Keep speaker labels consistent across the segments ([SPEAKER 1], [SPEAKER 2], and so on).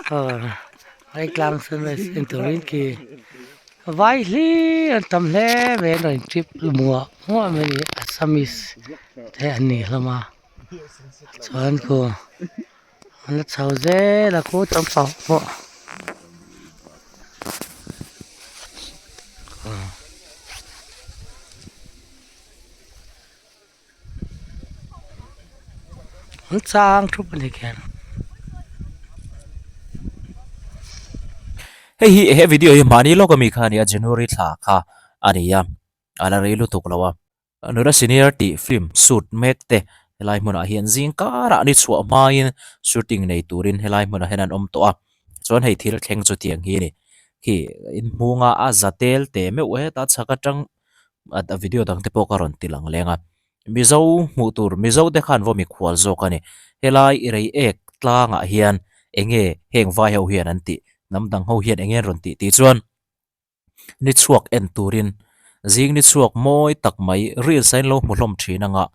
[SPEAKER 1] Aw Reiek tlang sunrise en turin khi vai hlir an tam hle mai an rawn trip muah muah mai a ni assamese te an ni hlawm a chuan khu an la chho zel a khu champang pawh. An chang thup a ni khian.
[SPEAKER 2] Hei hi he video hi mahni lawk ami kha a ni a January thla kha a ni a a la rei lutuk lo a Nula Senior tih film shoot mek te helai hmunah hian zing karah ni chhuah hmain shooting nei turin helai hmunah hian an awm tawh a chuan hei thil thleng chu tiang hi a ni khi inhmunga a za tel teh meuh heta chhak atang a video dang te pawh ka rawn ti lang leng a mizo hmuh tur mizo te khan vaw mikhual zawk a ni helai i rei ek tlangah hian eng nge heng vai ho hian an tih hnam dang ho hian eng nge an rawn tih tih chuan ni chhuak en turin zing ni chhuak mawi tak mai reels a in lo hmu hlawm thin anga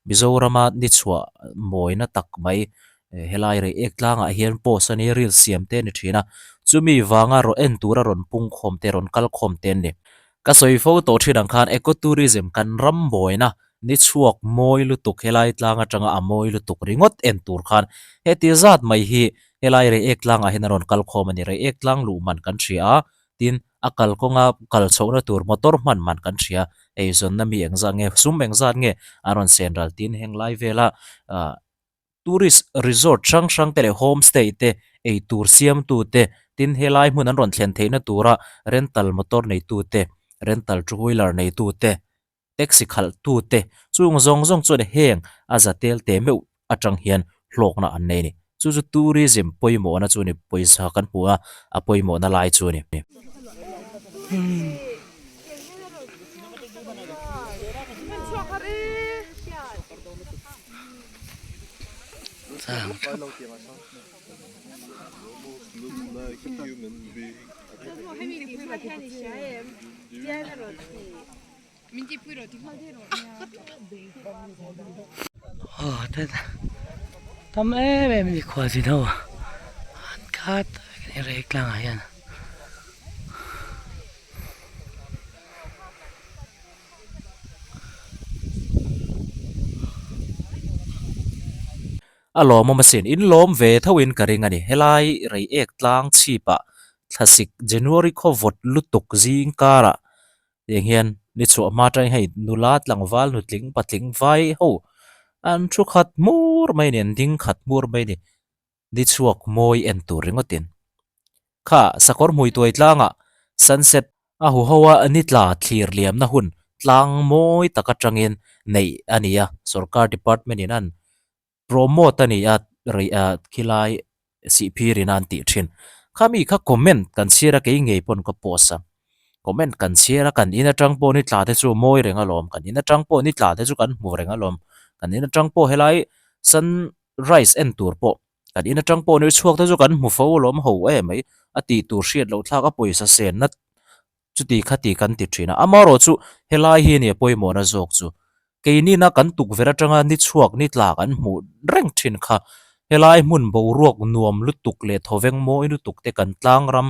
[SPEAKER 2] Mizorama ni chhuah mawina tak mai helai rei ek tlangah hian post a nia reels siam te a ni thin a chumi vanga rawn en tura rawn pung khawm te rawn kal khawm te an ni. Ka sawi fo tawh thin ang khan Eco Tourism kan ram buaina ni chhuak mawi lutuk helai tlang atanga a mawi lutuk ringawt en tur khan heti zat mai hi helai Reiek tlangah hian a rawn kal khawm a ni. Reiek tlang luh man kan hria a, tin a kalkawnga kal chhohna tur motor hman man kan hria a, eizawnna mi engzat nge sum engzat nge an rawn sen ral tin heng lai vela ah Tourist resort hrang hrang te leh home stay te, eitur siamtu te, tin helai hmun an rawn thlen theihna tura rental motor neitu te, rental two wheeler neitu te, taxi khalhtu te, chung zawng zawng chuan heng a za tel teh meuh atang hian hlawkna an nei a ni. Chu chu tourism pawimawhna chu a ni, pawisa kan hmuh a, a pawimawhna lai chu a ni.
[SPEAKER 1] Tam em em a ni khual zin ho an khat a rei tlangah hian.
[SPEAKER 2] A lawmawm asin, in lawm ve tho in ka ring a ni. Helai Reiek tlang chhipah thlasik January khaw vawt lutuk zing karah tiang hian ni chhuah hma atangin hei nula tlangval nutling patling vai ho an thu khat hmur mai a ni, an ding khat hmur mai a ni. Ni chhuak mawi en tur ringawtin. Kha sakawr hmui tuai tlangah sunset a hu ho a ni tla thlir liamna hun tlang mawi tak atangin neih a ni a, sorkar department in an promote a ni a rei a khilai sihphir in a an tih thin. Khami kha comment kan chhiar a kei ngei pawn ka post a, comment kan chhiar a kan in atang pawh ni tla te chu mawi reng alawm, kan in atang pawh ni tla te chu kan hmu reng alawm, kan in atang pawh helai sun rice en tur pawh kan in atang pawh ni chhuak te chu kan hmu fo alawm ho em mai a tih tur hriat loh thlak a pawisa sen na chuti kha ti kan ti thin a amaherawh chu helai hi nia pawimawhna zawk chu keinina kan tukverh atanga ni chhuak ni tla kan hmuh reng thin kha helai hmun boruak nuam lutuk leh thawveng mawi lutuk te kan tlang ram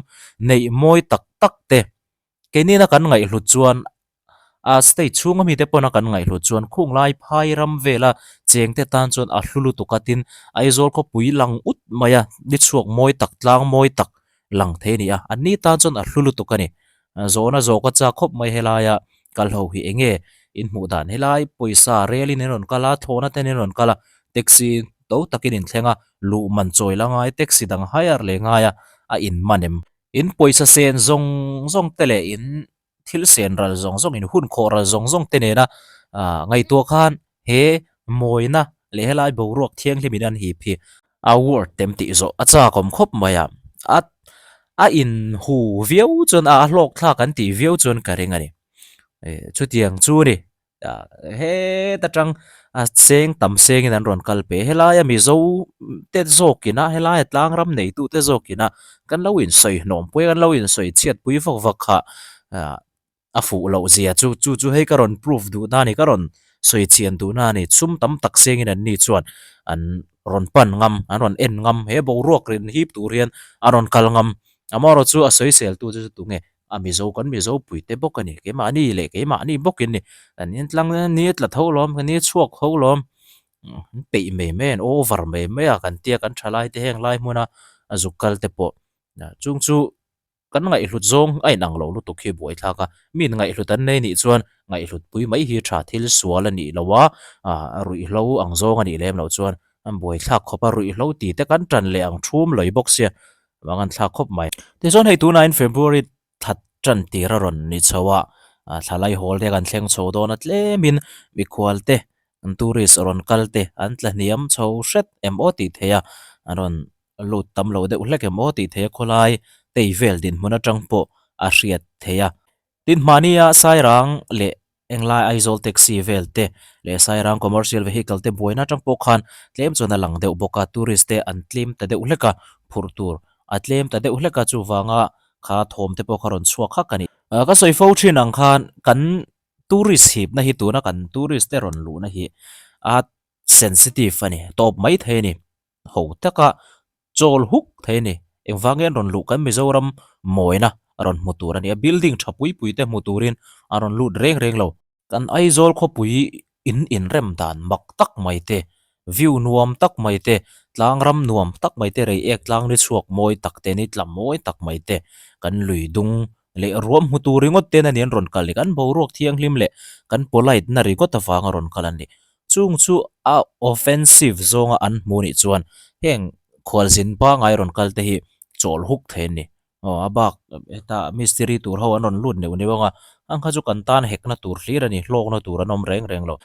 [SPEAKER 2] neih mawi tak tak te Keinina kan ngaihhlut chuan a state chhunga mite pawna kan ngaihhlut chuan khung lai phai ram vela chengte tan chuan a hlu lutuk a tin Aizawl khawpui lang ut mai a ni chhuak mawi tak tlang mawi tak lang thei a ni a an ni tan chuan a hlu lutuk a ni. Zawhna zawh ka chak khawp mai helaia kal ho hi eng nge in hmuh dan helai pawisa rel in in rawn kal a thlawhna ten in rawn kal a taxi to takin in thleng a luh man chawi la ngai taxi dang hire leh ngai a a in man em. In pawisa sen zawng zawng te leh in thil sen ral zawng zawng in hun khawh ral zawng zawng te nena ah ngaihtuah khan he mawina leh helai boruak thianghlim in an hip hi a word tem tih zawh a chak awm khawp mai a a a in hu viau chuan a hlawk thlak an tih viau chuan ka ring a ni eh chutiang chu a ni. Heta tang a cheng tam sengin an rawn kal pe helaia Mizo te zawkin a helaia tlang ram neitu te zawkin a kan lo insawi hnawm pui a kan lo insawi chhiat pui vak vak kha ah a fuh loh zia chu chu chu hei ka rawn proof duh na a ni ka rawn sawi chhian duh na a ni sum tam tak sengin an ni chuan an. rawn pan ngam, an rawn en ngam, he boruak rin hip tur hian a rawn kal ngam. Amaherawh chu a sawisel tu chu tunge? A Mizo kan Mizo pui te bawk a ni. Keimahni leh keimahni bawkin ni. Kan intlang ni tla tho lawm, ni chhuak tho lawm. An peih mai mai an over mai mai a kan tia kan thalai te heng lai hmuna a zuk kal te pawh. Chung chu Kan ngaihhlut zawng a inang lo lutuk hi buaithlak a, mi ngaihhlut an nei nih chuan ngaihhlut pui mai hi tha thil sual a nih lo a, ruihhlo ang zawng a nih lem loh chuan an buaithlak khawp a, ruihhlo ti te kan tan leh ang thum lawih bawk sia vang an thlak khawp mai. Tichuan hei tunah in February thla tan tir a rawn ni chho a, thla laihawl te kan thleng chho dawn a tlemin mikhual te an tourist rawn kal te an tla hniam chho hret em aw tih theih a, an rawn lut tam lo deuh hlek em aw tih theih a khawlai tei vel dinhmun atang pawh a hriat theih a. Tin hmahnia Sairang leh englai Aizawl taxi vel te leh Sairang commercial vehicle te buaina atang pawh khan tlem chuan a lang deuh bawk a, tourist te an tlem ta deuh hlek a, phurh tur a tlem ta deuh hlek a, chuvanga kha thawm te pawh kha rawn chhuak hak a ni. Ka sawi fo thin ang khan kan tourist hipna hi tuna kan tourist te rawn luhna hi a sensitive a ni, tawp mai thei a ni. ho taka chawl huk thei a ni. Engvang nge an rawn luh kan Mizoram mawina a rawn hmu tur a ni a, building tha pui pui te hmu turin a rawn lut reng reng lo. Kan Aizawl khawpui in inrem dan mak tak mai te, view nuam tak mai te, tlang ram nuam tak mai te, reiek tlang ni chhuak mawi tak te, ni tla mawi tak mai te, kan lui dung leh ruam hmu tur ringawt ten a ni an rawn kal ni. Kan boruak thianghlim leh kan polite na ringawt avanga rawn kal a ni. Chung chu a offensive zawnga an hmu nih chuan heng khualzin pangai rawn kal te hi chawl huk thei an ni. Aw a bak heta mistiri tur ho an rawn lut neuh neuh ang a, ang kha chu kan tan hekna tur hlir a ni, hlawkna tur an awm reng reng lo.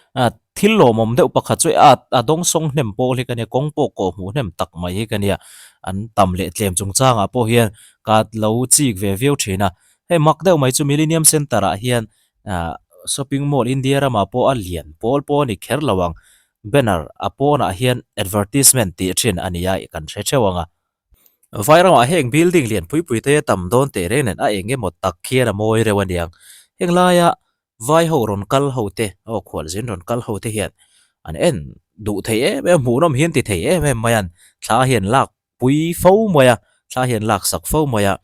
[SPEAKER 2] Thil lawmawm deuh pakhat chu a a dawngsawng hnem pawh hi ka nia, kawng pawh kawh hmuh hnem tak mai hi ka nia. An tam leh tlem chungchangah pawh hian ka lo chik ve viau thin a. Hei mak deuh mai chu Millennium Centre ah hian ah shopping mall India ramah pawh a lian pawl pawh a ni kher lo ang banner a pawnah hian advertisement tih thin a ni a kan hre theuh ang a vai ramah heng building lian pui pui te tam dawn teh reng nen a eng emaw tak khian a mawi reuh a niang heng laia vai ho rawn kal ho te aw khualzin rawn kal ho te hian an en duh thei em em hmuhnawm hian ti thei em em mai an thla hian lak pui fo mai a, thla hian lak sak fo mai a,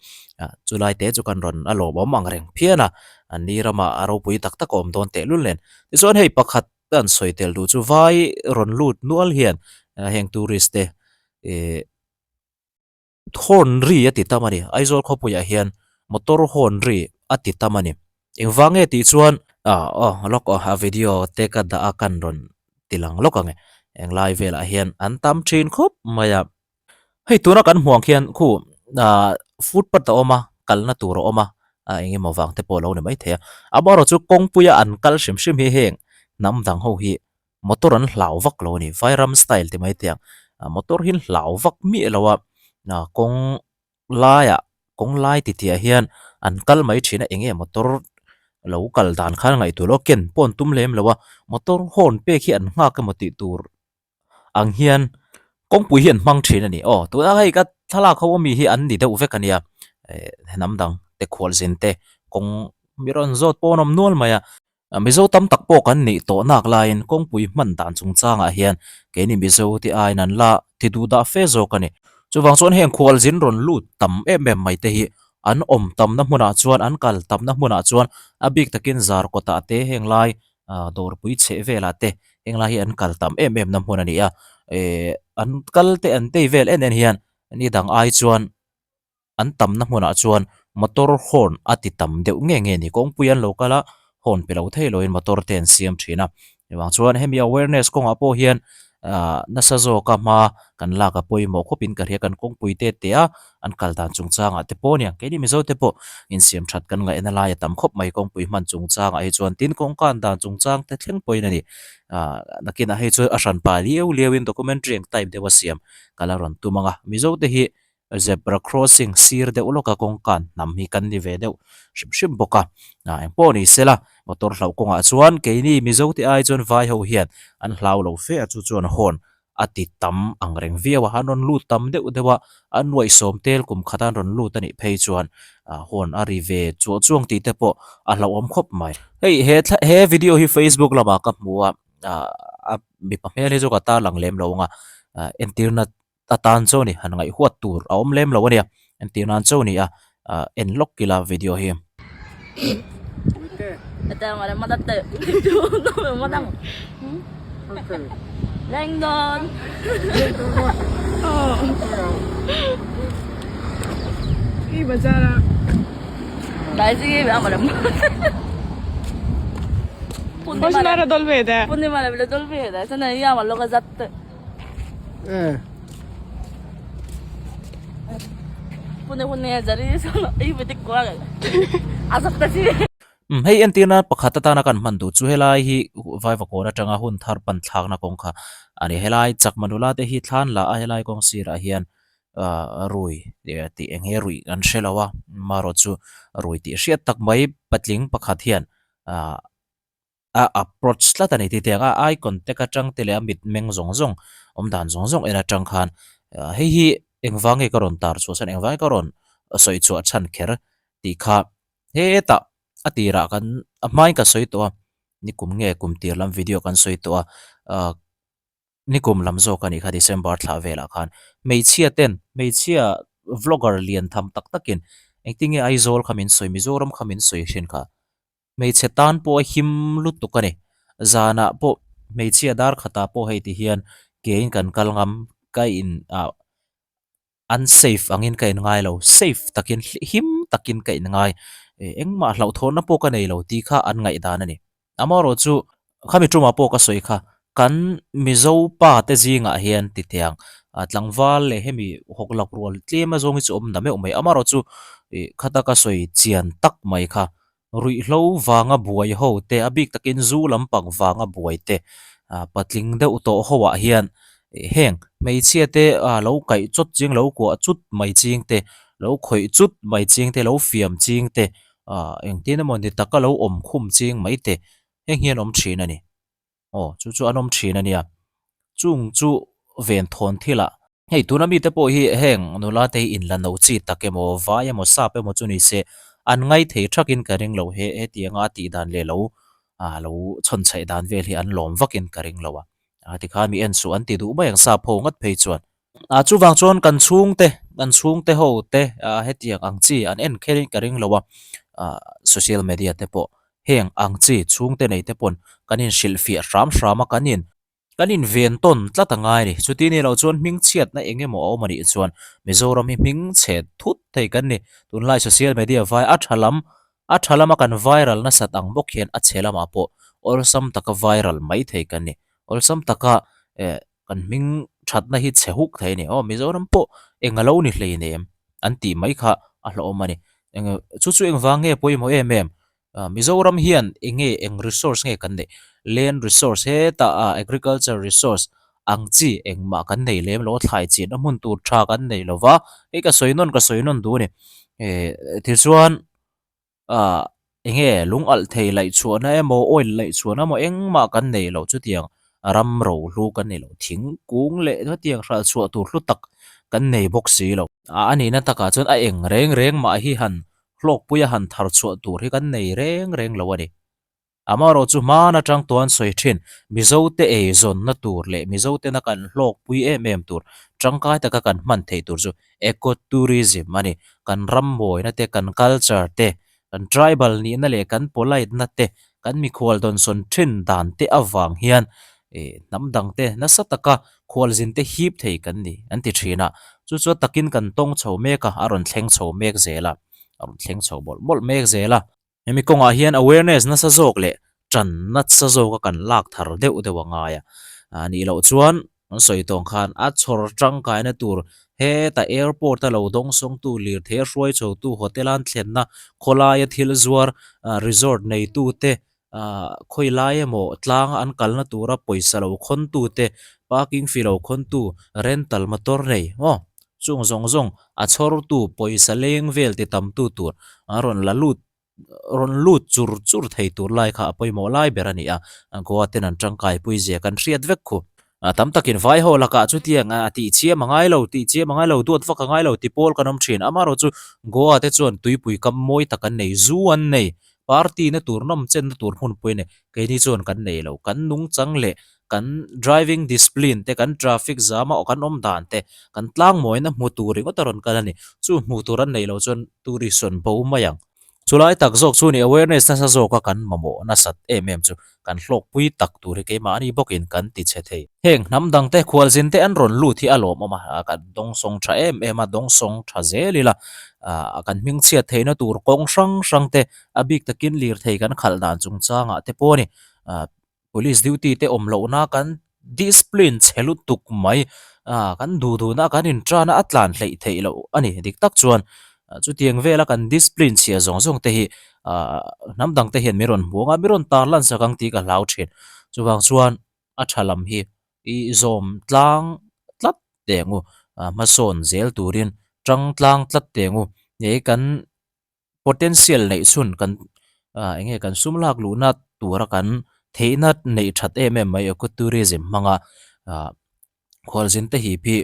[SPEAKER 2] chulai te chu kan rawn a lawmawm ang reng phian a, an ni ramah a ropui tak tak a awm dawn tehlul nen. Tichuan hei pakhat ka han sawi tel duh chu vai rawn lut nual hian heng tourist te ih horn ri a ti tam a ni, Aizawl khawpuiah hian motor horn ri a ti tam a ni. Engvang nge tih chuan ah aw lawk aw a video te ka dah a kan rawn ti lang lawk ang e englai velah hian an tam thin khawp mai a hei tuna kan hmuh ang khian khu ah footpath a awm a kalna tur a awm a ah eng emaw vang te pawh a lo ni maithei a amaherawh chu kawngpuia an kal hrim hrim hi heng hnam dang ho hi motor an hlau vak lo a ni vairam style ti maithei ang motor hi an hlau vak miah lo a ah kawng laiah kawng lai titiah hian an kal mai thin a eng nge motor lo kal dan khan ngaihtuah loh a ken pawh an tum lem lo a motor horn pek hi an nghak emaw tih tur ang hian kawngpui hi an hmang thin a ni aw tuna hei ka thlalak ho ami hi an ni deuh vek a nia eh hnam dang te khualzin te kawng mi rawn zawt pawh an awm nual mai a. Mizo tam tak pawh kan nih tawh nak laiin kawngpui hman dan chungchangah hian keini Mizo te aiin an la ti duh dah fe zawk a ni. Chuvang chuan heng khualzin rawn lut tam em em mai te hi an awm tamna hmunah chuan an kal tamna hmunah chuan a bik takin zar kawtah te heng lai dawrpui chheh velah te heng lai hi an kal tam em em na hmun a ni a. Ehh an kal te an tei vel en en hian ni dang ai chuan an tamna hmunah chuan motor horn a ti tam deuh nge nge a ni. Kawngpui an lo kal a, horn pe lo thei loin motor te an siam thin a. Chuvang chuan hemi awareness kawngah pawh hian ah nasa zawka hma kan lak a pawimawh khawpin ka hria kan kawngpui te te a an kal dan chungchangah te pawh a nia. Keini Mizo te pawh insiam that kan ngaihna lai a tam khawp mai kawngpui hman chungchangah hi chuan tin kawngkan dan chungchang te thleng pawhin a ni. Ah nakinah hei chu a hranpa liau liauin documentary ang type deuh a siam ka la rawn tum ang a. Mizo te hi Zebra crossing sir deuh lawka kawngkan hnam hi kan ni ve deuh hrim hrim bawk a, ah engpawh ni sela motor hlauh kawngah chuan keini Mizo te ai chuan vai ho hian an hlau lo fe a chu chuan horn a ti tam ang reng viau a, an rawn lut tam deuh deuh a, an nuaihsawm tel kum khat a an rawn lut a nih phei chuan ah horn a ri ve chuah chuang tih te pawh a hlauhawm khawp mai. Hei he thla he video hi Facebook lamah ka hmu a ah a mipa hmel hi chu ka tarlang lem lo ang a. Entirna atan chu a ni han ngaihhuat tur a awm lem lo a nia entir nan chu a ni a en lawk ila video hi. Hei entirna pakhat atana kan hman duh chu helai hi Vaivakawn atanga hun thar pan thlakna kawng kha a ni. Helai chakma nula te hi thlan la a helai kawng sirah hian ah rui tih eng nge ruih kan hre lo a marawh chu rui tih hriat tak mai patling pakhat hian ah a approach tlat a ni tih tiang a eye contact atang te leh a mitmeng zawng zawng awm dan zawng zawng en atang khan hei hi engvang nge ka rawn tar chhuah chhan engvang nge ka rawn sawi chhuah chhan kher tih kha hetah a tirah kan a hmain ka sawi tawh a nikum nge kum tir lam video kan sawi tawh a ah nikum lam zawk a nih kha December thla velah khan hmeichhia ten hmeichhia vlogger lian tham tak takin engtin nge Aizawl kha min sawi Mizoram kha min sawi thin kha. Hmeichhe tan pawh a him lutuk a ni. Zanah pawh hmeichhia dar khatah pawh hei ti hian kein kan kal ngam ka in ah unsafe angin ka in ngai lo safe takin him takin ka in ngai engmah hlauhthawnna pawh ka nei lo tih kha an ngaihdan a ni. Amaherawh chu khami tumah pawh ka sawi kha kan Mizo pa te zingah hian ti teh ang tlangval leh hemi hawk lak rual tlem a zawng hi chu awm na meuh mai amaherawh chu ih khata ka sawi chian tak mai kha Ruihhlo vanga buai ho te, a bik takin zu lampang vanga buai te, patling deuh tawh ho ah hian heng hmeichhia te lo kaih chawt ching, lo kuah chut mai ching te, lo khawih chut mai ching te, lo fiam ching te, engtin emaw ni taka lo awm khum ching mai te heng hian awm thin a ni. Aw chu chu an awm thin a nia. Chung chu ven thawn thil ah. Hei tuna mite pawh hi heng nula te hi inla no chi tak emaw vai emaw sap emaw chu ni se an ngai thei thakin ka ring lo he hetianga a tih dan leh lo ah lo chhawn chhaih dan vel hi an lawm vakin ka ring lo a. A tikhan mi en suh an ti duh mai ang sap ho ngat phei chuan. Ah chuvang chuan kan chhungte kan chhungte ho te ah hetiang ang chi an en kher in ka ring lo a ah social media te pawh heng ang chi chhungte nei te pawn kan inhrilhfiah hram hram a kan in kan inven tawn tlat a ngai a ni. Chuti ni loh chuan hmingchhiatna eng emaw a awm a nih chuan Mizoram hi hmingchhe thut thei kan ni. Tunlai social media vai a tha lam a tha lama kan viral nasat ang bawk hian a chhe lamah pawh awlsam taka viral mai thei kan ni. Awlsam taka eh kan hming thatna hi chhe huk thei a ni. Aw Mizoram pawh eng a lo ni hlei nem an tih mai kha a hlauhawm a ni. Eng chu chu engvang nge pawimawh em em? Mizoram hian eng nge eng resource nge kan neih? Land resource hetah ah agriculture resource ang chi engmah kan nei lem lo a, thlai chinna hmun tur tha kan nei lo va, hei ka sawi nawn ka sawi nawn duh a ni. Eh tichuan ah eng nge lung alh thei laih chhuahna emaw oil laih chhuahna emaw engmah kan nei lo chutiang ram rohlu kan nei lo thingkung leh hetiang hralh chhuah tur hlu tak kan nei bawk si lo. A nihna takah chuan a eng reng reng mah hi han hlawkpuia han thar chhuah tur hi kan nei reng reng lo a ni. Amaherawh chu hman atang tuan sawi thin Mizote eizawnna tur leh Mizotena kan hlawkpui em em tur tangkai taka kan hman theih tur chu Eco Tourism a ni. Kan ram mawina te, kan culture te, kan tribal nihna leh kan polite na te, kan mikhual dawnsawn thin dan te avang hian hnam dang te nasa taka khualzin te hip thei kan ni an ti thin a. Chu chu a takin kan tawng chho mek a, a rawn thleng chho mek zel a, a rawn thleng chho mawlh mawlh mek zel a. Hemi kawngah hian awareness nasa zawk leh tan nasa zawka kan lak thar deuh deuh a ngai a, a nih loh chuan an sawi tawng khan a chhawr tangkaina tur heta airport a lo dawngsawngtu lirthei a hruai chhotu hotel a an thlenna khawlaia thil zuar resort neitute ah khawi lai emaw tlanga an kalna tura pawisa lo khawntu te parking fee lo khawntu rental motor nei maw chung zawng zawng a chhawrtu pawisa leng vel ti tamtu tur a rawn la lut rawn lut chur chur thei tur lai kha a pawimawh lai ber a ni a Goa ten an tangkai pui zia kan hriat vek khu a tam takin vai ho lakah chutiang a tih chiam a ngai lo tih chiam a ngai lo duat vak a ngai lo ti pawl kan awm thin amaherawh chu Goa te chuan tuipui kam mawi tak an nei zu an nei Party na tur nawm chenna tur hmunpui a ni. Keini chuan kan nei lo. Kan nungchang leh Kan driving discipline te, kan traffic zam a kan awm dan te, kan tlang mawina hmu tur ringawt a rawn kal a ni. Chu hmuh tur an neih loh chuan tourist rawn bo mai ang. Chulai tak zawk chu ni awareness nasa zawka kan mamawh nasat em em chu kan hlawkpui tak tur hi keimahni bawkin kan ti chhe thei. Heng hnam dangte khualzin te an rawn lut hi a lawmawm a, kan dawngsawng tha em em a, dawngsawng tha zel ila kan hmingchhiat theihna tur kawng hrang hrang te a bik takin lirthei kan khalh dan chungchangah te pawh a ni. Police duty te awm lohna kan discipline chhe lutuk mai ah kan duh duhna kan in tan a a tlan hleih theih loh a ni dik tak chuan chutiang vela kan discipline chhia zawng zawng te hi ah hnam dang te hian min rawn hmu ang a min rawn tar lan sak ang tih ka hlau thin chuvang chuan a tha lam hi i zawm tlang tlat teh ang u ah hmasawn zel turin tang tlang tlat teh ang u hei kan. Potential neih chhun kan ah eng nge kan sum lak luhna tura kan theihna neih that em em mai eco tourism hmanga ah khualzin te hip hi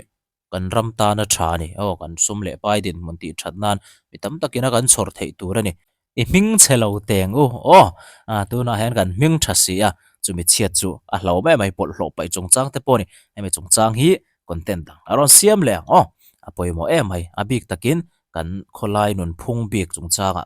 [SPEAKER 2] kan ram tana tha a ni aw kan sum leh pai dinhmun tih that nan mi tam takin a kan chhawr theih tur a ni. I hming chhe lo teng u aw ah tunah hian kan hming tha si a chumi chhiat chu a hlo mai mai bawlhhlawh paih chungchang te pawh a ni hemi chungchang hi content dang a rawn siam leh ang aw a pawimawh em mai a bik takin kan khawlai nunphung bik chungchangah.